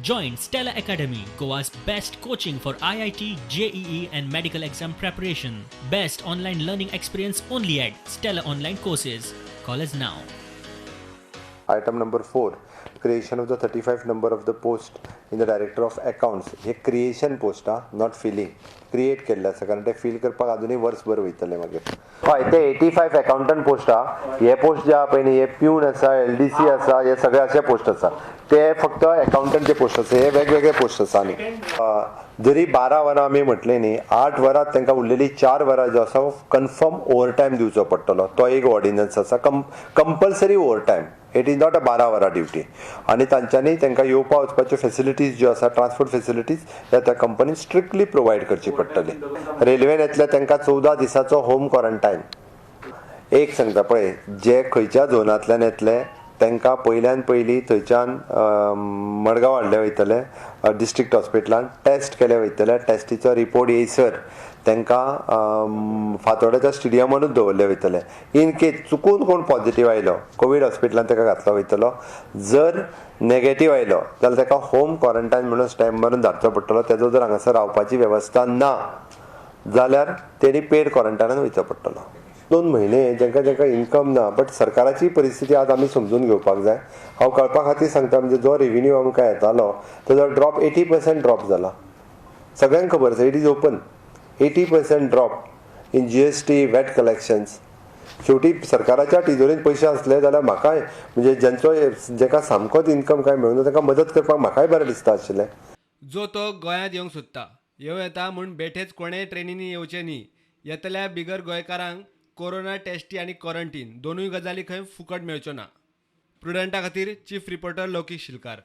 Join Stella Academy, Goa's best coaching for IIT, JEE, and medical exam preparation. Best online learning experience only at Stella Online Courses. Call us now. Item number 4, creation of the 35 number of the post in the Director of Accounts. हे creation post हा, not filling. Create केल्ले आसा, कारण ते feel करपाक अजुनूय वर्सभर वयतले मागीर. हय, ते 85 अकाउंटंट पोस्ट हा. हे पोस्ट जे आहा पळय न्ही, हे प्यून आसा, एलडीसी आसा, हे सगळे अशे पोस्ट आसा. ते फक्त अकाउंटंटचे पोस्ट आसा, हे वेगवेगळे पोस्ट आसा. आनी जरी 12 वरां आमी म्हटलें न्ही, 8 वरां तांकां उरलेली 4 वरां जो आसा कन्फर्म ओवर टायम दिवचो पडटलो. तो एक ऑर्डिनन्स आसा, compulsory over time. It is not a 12 वरां ड्युटी. आनी तांच्यांनी तांकां येवपा वचपाच्यो फेसिलिटीज ज्यो आसा, ट्रान्सपोर्ट फेसिलिटीज, ह्या त्या कंपनीन स्ट्रिक्टली प्रोवायड करची पडटली. रेल्वेन येतले तांकां 14 दिसाचो होम क्वॉरंटायन. एक सांगता पळय, जे खंयच्या झोनांतल्यान येतले तांकां पयल्यान पयलीं थंयच्यान मडगांव हाडले वयतले, डिस्ट्रिक्ट हॉस्पिटलान टेस्ट केले वयतले. टेस्टीचो रिपोर्ट येयसर तांकां फातोड्याच्या स्टेडियमानूच दवरले वयतले. इन केस चुकून कोण पॉझिटीव आयलो, कोवीड हॉस्पिटलान ताका घातलो वयतलो. जर नेगेटीव आयलो जाल्यार ताका होम क्वॉरंटायन म्हणून स्टॅम्प मारून धाडचो पडटलो. तेजो जर हांगासर रावपाची वेवस्था ना जाल्यार तेणी पेड क्वॉरंटायनान वयचो पडटलो. 2 म्हयने जांकां जांकां इन्कम ना, बट सरकाराची परिस्थिती आज आमी समजून घेवपाक जाय. हांव कळपा खातीर सांगता, म्हणजे जो रेविन्यू आमकां येतालो तेजो ड्रॉप 80% ड्रॉप जाला. सगळ्यांक खबर आसा, it is open. 80% drop in GST, VAT collections. शेवटी सरकाराच्या तिजोरीन पयशे आसले जाल्यार म्हाकाय, म्हणजे जेंचो जेका सामकोच इन्कम कांय मेळूना ताका मदत करपाक म्हाकाय बरें दिसता आशिल्लें. जो तो गोंयांत येवंक सोदता येवं येता म्हूण बेठेच कोणेय ट्रेनींनी येवचें न्ही. येतल्या बिगर गोंयकारांक कोरोना टेस्टी आनी क्वॉरंटीन दोनूय गजाली खंय फुकट मेळच्यो ना. प्रुडंटा खातीर चीफ रिपोर्टर लौकीक शिलकार.